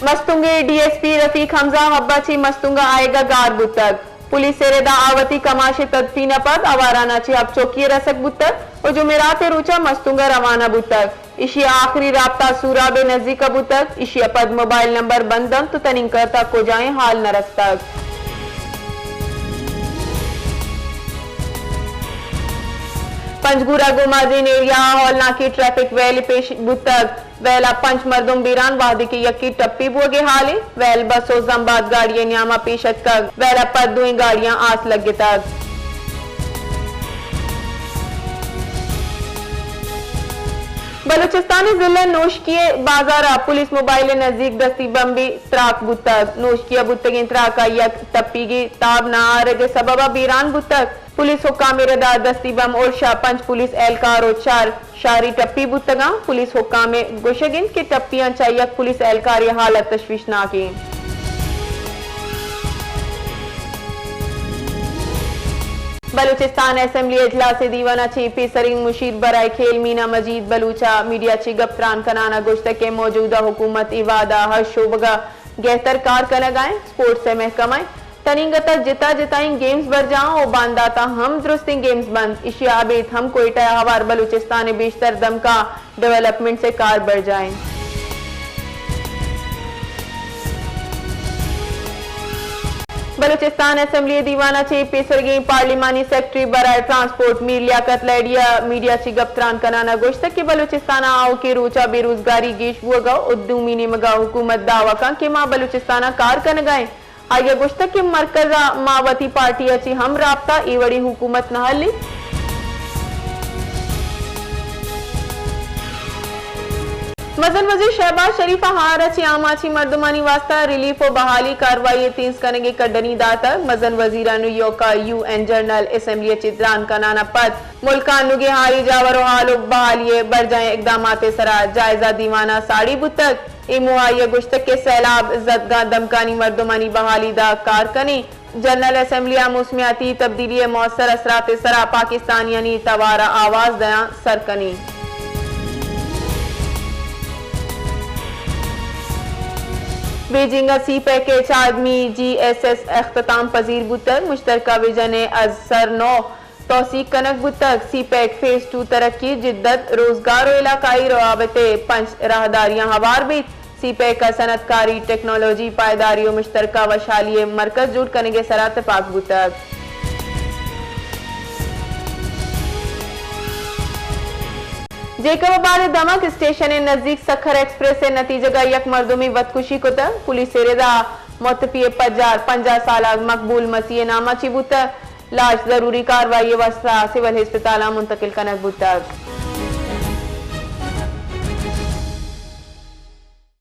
مستونگ ءِ D S P رفیق حمزہ حب ءَ چہ مستونگ ءَ آیگ ءَ گار بوتگ۔ پولیس ءِ رد ءَ آ وتی کماش ءِ تدفین ءَ پد آواران ءَ چہ حب چوکی ءَ رسگ بوتگ ءُ جمعرات ءِ روچ ءَ مستونگ ءَ روانہ بوتگ۔ ایشی ءِ آخری رابطہ سوراب ءِ نزیک ءَ بوتگ۔ ایشی ءَ پد موبائل نمبر بند انت ءُ تننگرت ءَ کجائیں حال نہ رستگ۔ پنجگور ءِ گومازین ایریا ءَ ہولناکیں ٹریفک ویلے پیش بوتگ۔ ویل ءَ پنچ مردم بیران، وہدے کہ یکے ٹپی بوگ ءِ حال اِنت۔ ویل بس ءُ زمباد گاڑی ءِ نیام ءَ پیش اتکگ۔ ویل ءَ پد دوئیں گاڑیاں آس لگتگ۔ بلوچستان ءِ ضلع نوشکی ءِ بازار ءَ پولیس موبائل ءِ نزیک دستی بمبے تراک بوتگ۔ نوشکی ءَ بوتگیں تراک ءَ یک ٹپیگے تاب نہ آرگ ءِ سبب ءَ بیران بوتگ۔ پولیس حکام ءِ رد ءَ دستی بم اڑش ءَ پنچ پولیس اہلکار ءُ چار شہری ٹپی بوتگ اَنت۔ پولیس حکام ءِ گوشگ اِنت کہ ٹپیاں چہ یک پولیس اہلکارے ءِ حالت تشویشناک اِنت۔ بلوچستان اسمبلی ءِ اجلاس ءِ دیوان ءَ چہ پیسریں مشیر برائے کھیل مینا مجید بلوچ ءَ میڈیا چہ گپ تران کنان ءَ گوشتگ کہ موجودہ حکومت اے وہد ءَ ہر شعبگ ءَ گہتر کار کنگ ءَ اِنت، اسپورٹس ءِ محکمہ ءِ تنینگت ءَ جتا جتائیں گیمز برجاہ اَنت ءُ باندات ءَ ہم درستیں گیمز بنت۔ ایشی ءَ ابید ہم کوئٹہ ءَ ہوار بلوچستان ءِ بیشتر دمگاں ڈویلپمنٹس ءِ کار برجاہ اِنت۔ بلوچستان اسمبلی ءِ دیوان ءَ چہ پیسرگیں پارلیمانی سیکرٹری برائے ٹرانسپورٹ میر لیاقت لہڑی ءَ میڈیا چہ گپ تران کنان ءَ گوشتگ کہ بلوچستان ءَ آؤکیں روچ ءَ بے روزگاری گیش بوگ ءَ اِنت ءُ دومی نیمگ ءَ حکومت دعوی کنت کہ ما بلوچستان ءَ کار کنگ ءَ ایں۔ آئی ءَ گوشتگ کہ مرکز ءَ ما وتی پارٹی ءَ چہ ہم رابطہ، اے وڑیں حکومت نہ ہلینت۔ مزن وزیر شہباز شریف ءَ ہار ءَ چہ آماچیں مردمانی واستہ ریلیف ءُ بحالی کاروائی ءِ تیز کنگ ءِ کڈنی داتگ۔ مزن وزیر ءَ نیویارک ءَ یو این جنرل اسمبلی ءَ چہ تران کنان ءَ پد ملک ءِ انوگیں ہاری جاور ءُ ہال ءُ بحالی ءِ برجاہیں اقدامات ءِ سرا جائزہ دیوان ءَ ساڑی بوتگ۔ اے موہ ءَ آئی ءَ گوشتگ کہ سیلاب زدگاں دمگانی مردمانی بحالی ءِ داں کار کنیں۔ جنرل اسمبلی ءَ موسمیاتی تبدیلی ءِ مؤثر اثرات ءِ سرا پاکستانیانی توار ءَ آواز دیان سر کنیں۔ بیجنگ ءَ سی پیک ءِ چاردہمی جی ایس ایس اختتام پذیر بوتگ۔ مشترکہ ویژن ءِ از سر نو توثیق کنگ بوتگ۔ سی پیک فیز ٹو ترقی، جدت، روزگار ءُ علاقائی روابط ءِ پنچ راہداریاں ہوار بیت۔ سی پیک ءَ صنعتکاری، ٹیکنالوجی، پائیداری ءُ مشترکہ وشحالی ءِ مرکز جوڑ کنگ ءِ سرا تپاک بوتگ۔ جیکب آباد ءِ دمگ اسٹیشن ءِ نزیک سکھر ایکسپریس ءِ نتیجگ ءَ یک مردمے وتکشی کتگ۔ پولیس ءِ رد ءَ متوفی ءِ پجار پنجاہ سالگ مقبول مسیح ءِ نام ءَ چہ بوتگ۔ لاش ضروری کاروائی ءِ واستہ سول ہسپتال ءَ منتقل کنگ بوتگ۔